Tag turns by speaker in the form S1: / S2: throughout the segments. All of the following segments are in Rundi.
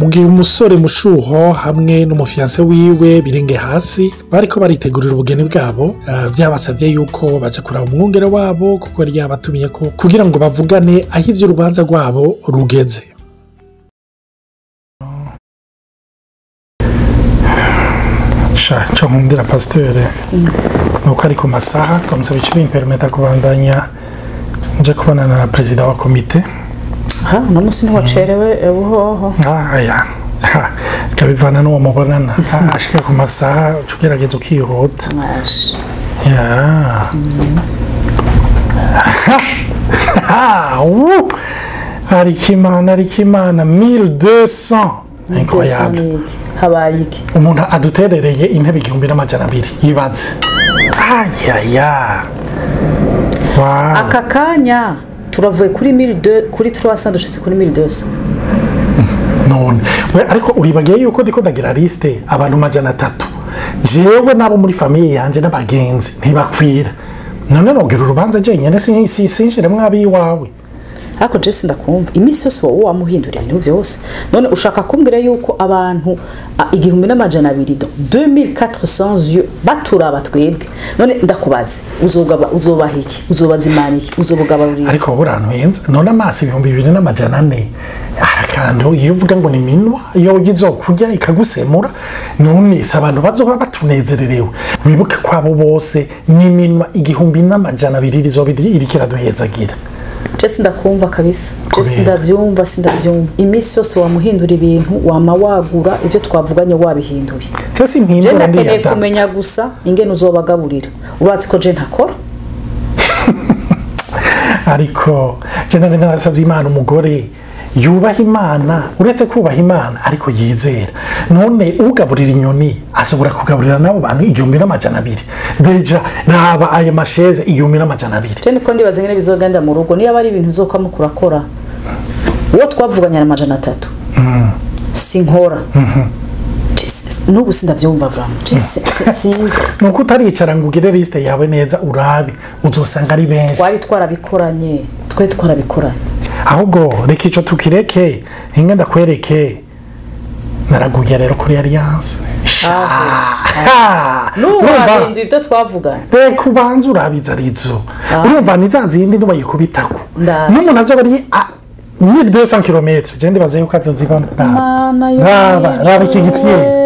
S1: Mu gihe umusore Mushuho hamwe n'umufiancé wiwe Birenge hasi bariko baritegurira ubugeni bwabo, vyabasavye yuko baja kuraba umwungere wabo, kuko yari yabatumiye ko kugira ngo bavugane aho ivy'urubanza rwabo rugeze. Sha cyo nkundira pasiteri nuko ari ku masaha twamusaba icyo bimpermeta kubandanya nje kubonana na perezida wa komite.
S2: Ha, uno munsi ntiwacerewe buhoho.
S1: Aya ikabivana n'uwo mubonana. Ashika ku masaha uca ugerageza ukihuta.
S2: Mwaje.
S1: Ya. Ha, ariko Imana 1200, incroyable.
S2: Niki? Habaye iki?
S1: Umuntu aduterereye intebe 1200, yibaze. Ayaya, wow.
S2: Aka kanya turavuye kuri 1200, kuri 300, dushitse kuri 1200.
S1: None we, ariko uribagiye yuko ndiko ndagira liste abantu 300, jewe n'abo muri famille yanje n'abagenzi ntibakwira. None nogira urubanza jenyene sinshiremwo abiwawe?
S2: Ariko je sindakumva, iminsi yose wowe wamuhindurira ibintu vyose. None ushaka kumbwira yuko abantu 1200, donc 2400 yeux baturaba twebwe? None ndakubaze, uzogaba, uzobaha iki? Uzobazimana iki? Uzobugaburira?
S1: Ariko wowe urantwenza. None amaso 2400 arakantu iyo uvuga ngo ni minwa iyo izokurya ikagusemura. None si abantu bazoba batunezererewe? Wibuke ko abo bose n'iminwa 1200 rizoba iriko iraduhezagira.
S2: Je sindakumva kabisa, je
S1: Kubera?
S2: sindavyumva, sindavyumva. Iminsi yose wamuhindura ibintu, wama wagura ivyo twavuganye wabihinduye.
S1: Cyose
S2: Je
S1: mpindura
S2: ndakeneye
S1: ndiyadapta.
S2: kumenya gusa ingene uzobagaburira. Urazi ko je ntakora.
S1: Ariko je nari narasavye Imana umugore yubaha Imana, uretse kubaha Imana ariko yizera. None ugaburira inyoni ashobora kugaburira n'abo bantu 1200? Déjà raba ayo masheze, 1200.
S2: Je niko ndibaza ingene bizogenda mu rugo, niyo ari ibintu uzokwama kurakora. Uwo twavuganye na 300 sinkora. N'ubu sindavyumva vraiment. Je sinzi.
S1: Nuko utaricara ngo ugire liste yawe neza urabe, uzosanga ari benshi.
S2: Twari twarabikoranye, twari twarabikoranye.
S1: Ahubwo reka ico tukireke, hinga ndakwereke. Naraguye rero kuri alliance.
S2: N'ubu
S1: Urumva?
S2: wahinduye ibyo twavuganye.
S1: Reka ubanze urabiza arizo. Urumva ni za zindi ntibayikubitako. N'umuntu azoba ari a 1200 km, je ndibaza yuko azozibona.
S2: Mana yo
S1: Raba, raba iki gipyeyi.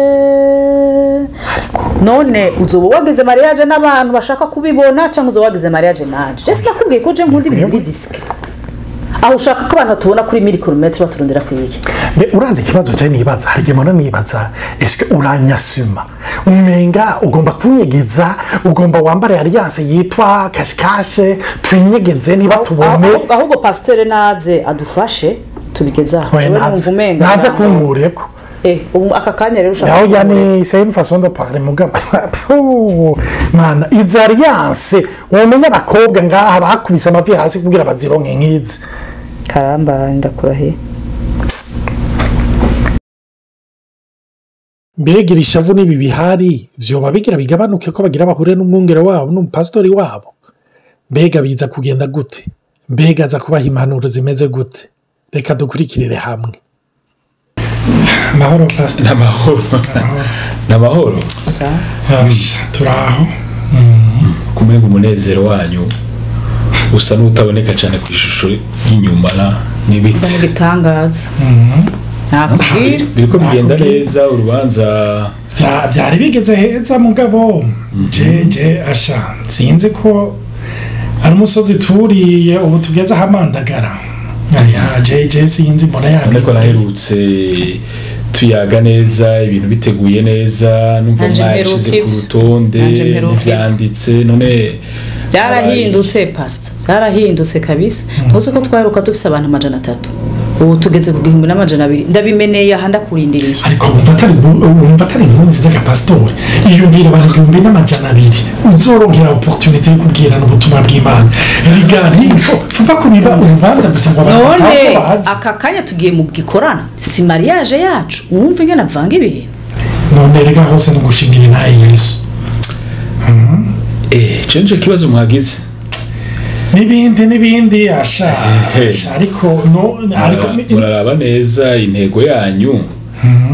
S2: None uzoba wagize mariage n'abantu bashaka kubibona, cyangwa uzoba wagize mariage nanje? Je sinakubwiye ko je nkunda ibintu biri discret. Aho ushaka ko abantu batubona kuri 1000 km, baturondera ku iki?
S1: Mbe urazi ikibazo je nibaza? Hari igihe mpora nibaza, eske uranyasuma? Umenga ugomba kunyegeza, ugomba wambare alliance yitwa cache-cache, twinyegeze ntibatubone.
S2: Ahubwo pasiteri naze adufashe tubigeze aho.
S1: Oya,
S2: Jewe
S1: naze.
S2: numva umenga
S1: Naze kunkureko.
S2: Ubu aka kanya rero ushaka
S1: Aho yani c'est une façon de parler, mugabo. Puh, mana, izi alliance womenya abakobwa ngaha bakubise amavi hasi kugira bazironke nk'izi.
S2: Karamba, ndakurahiye.
S1: Mbega iri shavu n'ibi bihari vyoba bigira bigabanuke ko bagira bahure n'umwungere wabo n'umupasitori wabo? Mbega biza kugenda gute? Mbega aza kubaha impanuro zimeze gute? Reka dukurikirire hamwe. Mahoro, pastor.
S3: N'amahoro, n'amahoro.
S2: Sa.
S1: Turaho.
S3: Kumenga umunezero wanyu usa n'utaboneka cyane ku ishusho y'inyuma na n'ibiti.
S2: Mu gitangaza nakubwira.
S3: Biriko bigenda neza urubanza?
S1: Vyari bigeze heza, mugabo je asha sinzi ko ari umusozi turiye, ubu tugeze ahamandagara. Aya je sinzi, mbona
S3: None ko
S1: yabi
S3: naherutse tuyaga neza, ibintu biteguye neza, numva
S2: Nanje
S3: mwabishize
S2: mperuka
S3: ku
S2: ivyo.
S3: rutonde,
S2: Nanje mperuka ivyo.
S3: ntivyanditse none?
S2: Byarahindutse, pastor, byarahindutse kabisa. Ntuzi ko twaheruka dufise abantu 300, ubu tugeze ku 1200. Ndabimeneye aha, ndakurindiriye.
S1: Ariko wumva atari inkuru nziza ka pasitori? Iyumvira abantu 1200 uzoronkera opportunité yo kubwirana ubutumwa bw'Imana. Riga ntifo ko biba urubanza gusa ngo abantu
S2: None
S1: batahe ko baje.
S2: aka kanya tugiye mu gikorana, si mariage yacu? Wumva ingene avanga ibintu.
S1: None rega hose no gushingira intahe Yesu.
S3: Ico nico kibazo mwagize.
S1: N'ibindi n'ibindi, asha.
S3: Ehe.
S1: Asha, ariko no, ariko
S3: Muraraba neza intego yanyu.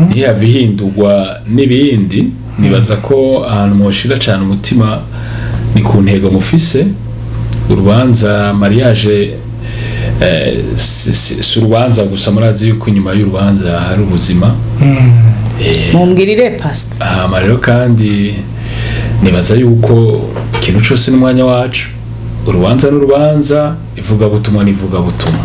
S3: Ntihave ihindurwa n'ibindi. Nibaza ko ahantu mwoshira cane umutima ni ku ntego mufise. Urubanza, mariage, si urubanza gusa. Murazi yuko inyuma y'urubanza hari ubuzima.
S2: Mumbwirire, pastor.
S3: Hama rero kandi nibaza yuko ikintu cose n'umwanya wacu. Urubanza n'urubanza, ivugabutumwa n'ivugabutumwa.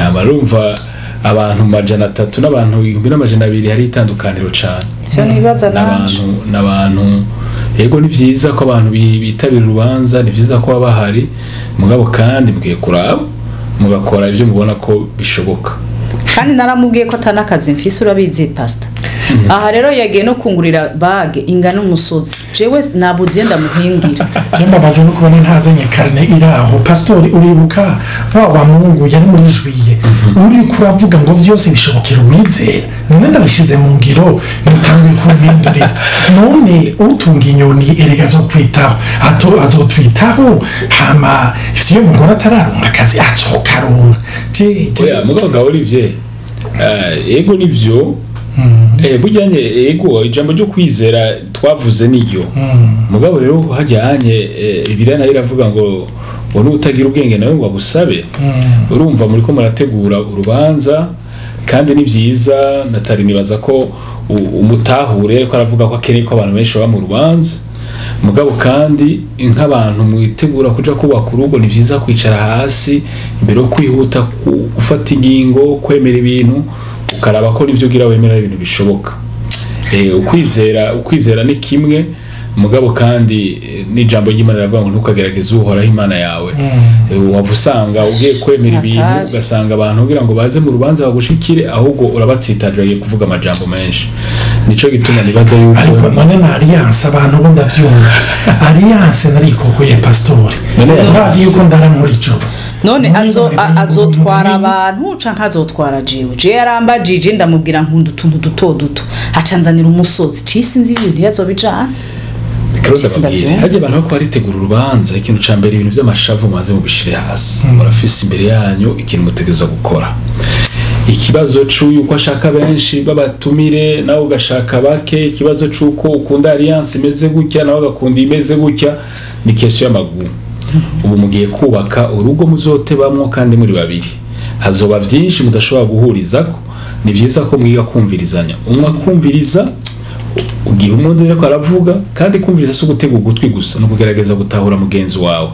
S3: Hama urumva abantu 300 n'abantu 1200 hari itandukaniro cane.
S2: Ivyo nibaza nanje.
S3: N'abantu, yego, ni vyiza ko abantu bitabira urubanza, ni vyiza ko baba bahari, mugabo kandi mukwiye kuraba mugakora ibyo mubona ko bishoboka.
S2: Kandi naramubwiye ko atanakazi mfise, urabizi, pastor. Aha rero yagiye no kungurira bague ingana umusozi, jewe nabuze ndamuhingira.
S1: Je mbabajwe no kubona ntazanye carnet iraho. Pastori, uribuka wa Mungu yari muri juillet, uriko uravuga ngo vyose bishobokera uwizera? None ndabishize mu ngiro, mutanguye kumpindurira. None utunga inyoni erega azokwitaho, azotwitaho. Hama ivyo mugore atararonka akazi, azokaronka. Je
S3: Oya, mugabo ga Olivier, ego nivyo. Bujyanye, ego, ijambo ryo kwizera twavuze niyo. Mugabo rero hajyanye, Bibiliya nayo iravuga ngo nutagira ubwenge nawe ngo abusabe. Urumva muri ko murategura urubanza, kandi ni byiza. Natali, nibaza ko umutahure ko aravuga ko akeneye ko abantu benshi baba mu rubanza. Mugabo kandi nk'abantu mwitegura kuja kubaka urugo, ni byiza kwicara hasi imbere yo kwihuta gufata ingingo, kwemera ibintu, ukaraba ko nibyo ugira wemera ari ibintu bishoboka. Ukwizera ni kimwe, mugabo kandi n'ijambo ry'Imana riravuga ngo ntukagerageze Uhoraho Imana yawe. Wava usanga ugiye kwemera ibintu,
S2: Hatari.
S3: ugasanga abantu kugira ngo baze mu rubanza bagushikire, ahubwo urabatsitaje, bagiye kuvuga amajambo menshi. Nico gituma nibaza yuko
S1: Ariko none na alliance, abantu bo ndavyumva, alliance narikokoye, pastori.
S3: None
S1: Urazi yuko ndara muri joro.
S2: None
S1: None
S2: azotwara abantu canke azotwara jewe? Je yarambajije, ndamubwira nkunda utuntu duto duto, acanzanira umusozi. Ci sinzi ibintu yazobijana.
S3: Claude,
S2: Sisi
S3: ababwire,
S2: ndavyumva.
S3: harya abantu bako baritegura urubanza, ikintu ca mbere, ibintu by'amashavu mumaze mubishire hasi. Murafise imbere yanyu ikintu mutegerezwa gukora. Ikibazo c'uko ashaka benshi babatumire, nawe ugashaka bake, ikibazo c'uko ukunda alliance imeze gutya, nawe agakunda imeze gutya, ni question y'amaguru. Ubu mugiye kubaka urugo muzotebamwo kandi muri babiri, hazoba vyinshi mudashobora guhurizako. Ni vyiza ko mwiga kumvirizanya, umwe akumviriza ugihe umundi ariko aravuga. Kandi kumviriza si ugutega ugutwi gusa, no kugerageza gutahura mugenzi wawe,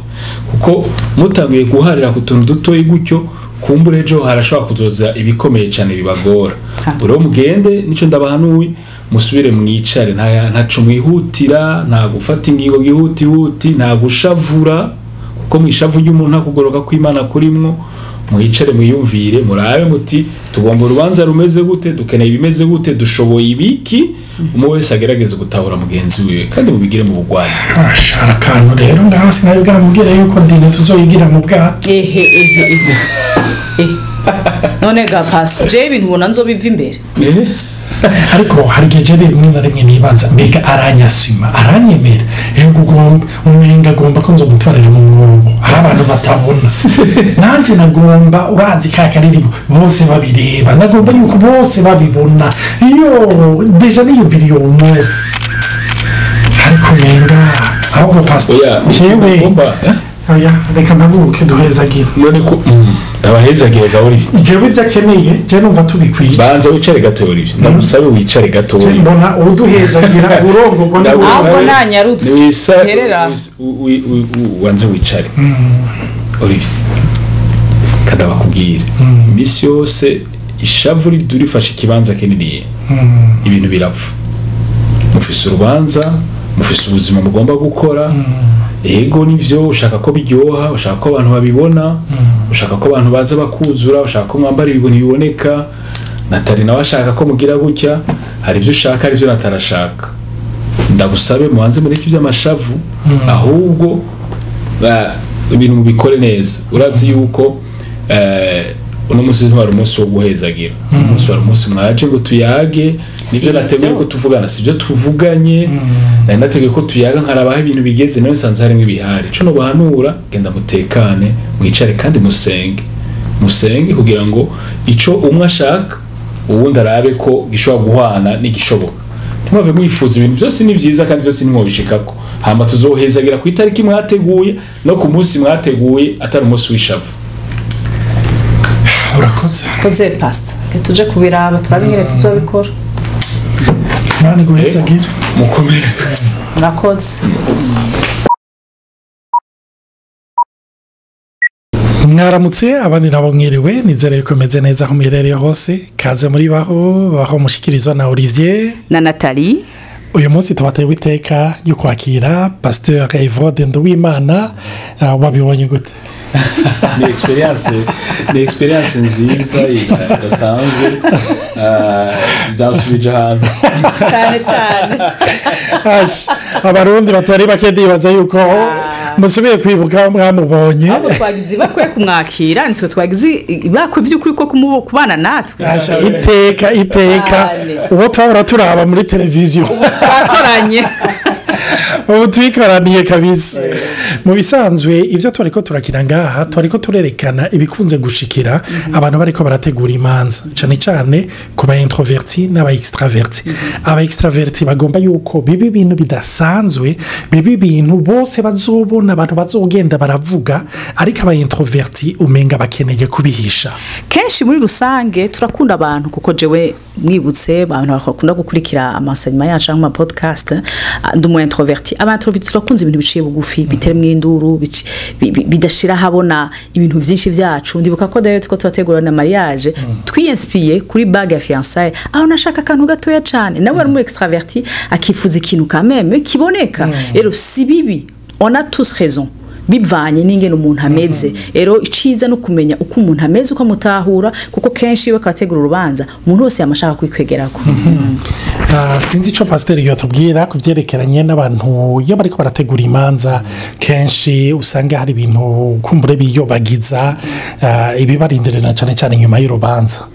S3: kuko mutanguye guharira ku tuntu dutoyi gutyo, kumbura ejo harashobora kuzoza ibikomeye cyane bibagora. Rero mugende, nico ndabahanuye, musubire mwicare, nta ntaco mwihutira, nta gufata ingingo gihutihuti, nta gushavura, kuko mwishavu ry'umuntu nta kugoroka kw'Imana kurimwo. Mwicare, mwiyumvire, murabe muti tugomba urubanza rumeze gute, dukeneye ibimeze gute, dushoboye ibiki. Umwe wese agerageze gutahura mugenzi wiwe, kandi mubigire mu bugwani.
S1: Ashara akantu rero ngaho, sinari bwamubwira yuko dîner tuzoyigira mu bwato.
S2: Ehe, ehe, ehe, ehe. None ga pastor, je ibintu ubona nzobiva imbere?
S1: Ariko hari igihe je rimwe na rimwe nibaza, mbega aranyasima, aranyemera? Yego, ugomba umenga agomba ko nzomutwarira mu mwobo aho abantu batabona. Nanje nagomba, urazi ka karirimbo, bose babireba, nagomba yuko bose babibona. Iyo déjà niyumviriye uwo munsi, ariko umenga ahubwo pastor,
S3: Oya,
S1: jewe
S3: ugomba, eh?
S1: Oya, reka mpaguruke, duhezagire.
S3: None ko ndabahezagire ga Olivier.
S1: Jewe ibyo akeneye, je numva tubikwiye.
S3: Banza wicare gato, Olivier, ndagusabe wicare gatoya.
S1: Mbona uduhezagira urongorwa.
S3: Ndagusabe-
S2: Ahubwo nanyarutse. Herera.
S3: Wanze wicare, Olivier, kandi abakubwira iminsi yose ishavu rifashe ikibanza kinini, ibintu birapfa. Mufise urubanza, mufise ubuzima mugomba gukora. Ego nivyo, ushaka ko biryoha, ushaka ko abantu babibona, ushaka ko abantu baza bakuzura, ushaka ko mwambara ibintu biboneka. Natali nawe ashaka ko mugira gutya. Hari ibyo ushaka, hari ibyo Natali ashaka. Ndagusabe mubanze mureke iby'amashavu, ahubwo ibintu mubikore neza. Urazi yuko uno munsi wari umunsi wo guhezagira, uno munsi wari umunsi mwaje ngo tuyage. Nibyo
S2: Si
S3: nateguye
S2: ivyo.
S3: ko tuvugana, sibyo tuvuganye. Nari nateguye ko tuyaga nkarabaho ibintu bigeze, nawe nsanze harimo ibihari. Ico nobahanura, genda mutekane, mwicare kandi musenge, musenge kugira ngo ico umwe ashaka Uwundi arabe ko gishobora guhwana n'igishoboka. Ntimwave mwifuza ibintu byose, ni byiza kandi byose ntimwobishikako. Hama tuzohezagira ku itariki mwateguye no ku munsi mwateguye, atari umunsi w'ishavu.
S1: Urakoze.
S2: Koze pastor, tuje kubiraba, turabe ingene tuzobikora.
S1: Imana iguhezagire.
S3: Mukomere.
S2: Murakoze.
S1: Mwaramutse, abandi nabo mwiriwe. Nizere yuko meze neza aho muherereye hose. Kaze muri Baho Baho, mushikirizwa na Olivier
S2: na Nathalie.
S1: Uyu munsi tubateye iteka ryo kwakira Pasteur Evode Nduwimana. Wabibonye gute?
S3: Ni experience nziza idasanzwe. Byansubije ahantu.
S2: Cyane cyane.
S1: Ash, abarundi batari bake ndibaza yuko musubiye kwibuka mwamubonye.
S2: Ahubwo twagize ibakwe kumwakira, nitwe twagize ibakwe by'ukuri ko kubana natwe.
S1: Asha, iteka iteka.
S2: Cyane.
S1: Uwo twahora turaba muri televiziyo,
S2: twakoranye.
S1: Ubu twikoraniye kabisa. Mu bisanzwe ibyo twariko turakina ngaha, twariko turerekana ibikunze gushikira abantu bariko barategura imanza, cyane cyane ku ba introverti n'aba extraverti. Aba extraverti bagomba yuko biba ibintu bidasanzwe, biba ibintu bose bazobona, abantu bazogenda baravuga, ariko aba introverti umenga bakeneye kubihisha.
S2: Kenshi muri rusange turakunda abantu, kuko jewe mwibutse abantu bakunda gukurikira amansanyuma yacu cyangwa ama podcast, ndi umu introverti. Aba introverti turakunze ibintu biciye bugufi, biteremwo induru, bidashira habona ibintu byinshi byacu. Ndibuka ko dayo tuko turategura na mariage, twiyinspiye kuri bague ya fiançailles, aho nashaka akantu gatoya cyane, nawe ari umu extraverti akifuza ikintu quand même kiboneka. Rero si bibi, on a tous raison bivanye n'ingene umuntu ameze. Rero iciza no kumenya uko umuntu ameze, uko amutahura, kuko kenshi iyo bakategura urubanza umuntu wese yamashaka kwikwegerako.
S1: Sinzi ico pasiteri yotubwira ku vyerekeranye n'abantu iyo bariko barategura imanza, kenshi usanga hari ibintu kumbure biyobagiza, ibibarindirira cane cane nyuma y'urubanza.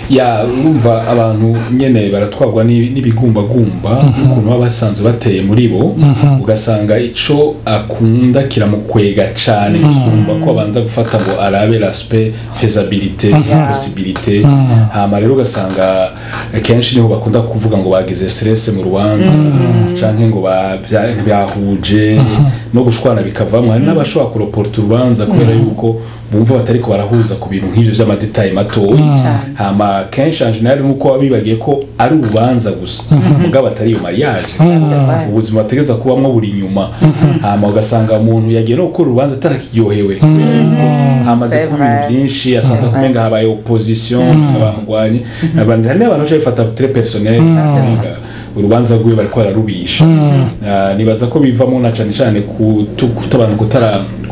S3: Ya, urumva abantu nyene baratwarwa n'ibigumbagumba n'ukuntu baba basanzwe bateye muri bo, ugasanga ico akunda kiramukwega cane gusumba ko abanza gufata ngo arabe l'aspect faisabilité, possibilité. Hama rero ugasanga kenshi niho bakunda kuvuga ngo bagize stress mu rubanza, canke ngo ntibyahuje, no gushwana bikavamwo. Hari n'abashobora kureporta urubanza kubera yuko bumva batariko barahuza ku bintu nk'ivyo vy'ama détails matoyi. Hama kenshi en général nuko baba bibagiye ko ari urubanza gusa, mugabo atari iyo mariage, ubuzima bategeza kubamwo buri nyuma. Hama ugasanga umuntu yagiye no gukora urubanza atarakiryohewe kubera yuko hamaze
S2: C'est
S3: kuba ibintu
S2: vrai.
S3: byinshi, asanta kumenga habaye opposition, abamugwanye abantu. Hari n'abantu baca bifata très personnel, umenga urubanza rwiwe bariko bararubisha. Nibaza ko bivamo na cane cane abantu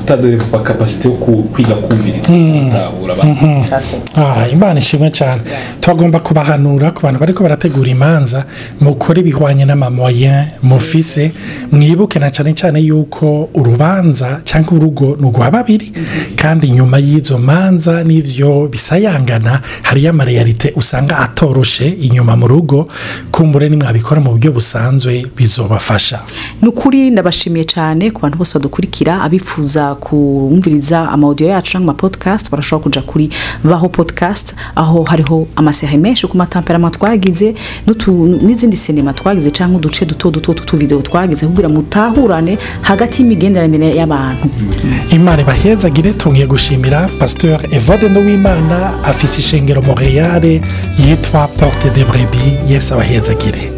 S3: kutadevelopa capacité yo kwiga kumviriza, gutahura abantu.
S1: Imana ishimwe cyane. Tugomba kubahanura ku bantu bariko barategura imanza: mukore ibihwanye n'ama moyens mufise, mwibuke na cyane cyane yuko urubanza cyangwa urugo ni urwa babiri, kandi nyuma y'izo manza n'ivyo bisayangana hariyo ama réalités usanga atoroshe inyuma mu rugo. Kumbure nimwabikora mu buryo busanzwe bizobafasha.
S2: Ni ukuri ndabashimiye cyane ku bantu bose badukurikira. Abifuza kumviriza ama audio yacu cyangwa ama podcast barashobora kuja kuri Baho Podcast, aho hariho ama séries menshi ku ma tempéraments twagize n'izindi sinema twagize cyangwa uduce duto duto tw'utuvideo twagize kugira mutahurane hagati y'imigenderanire y'abantu.
S1: Imana ibahezagire. Tugiye gushimira Pasteur Evode Nduwimana, afise ishengero Montreal yitwa Porte de Brebis. Yesu abahezagire.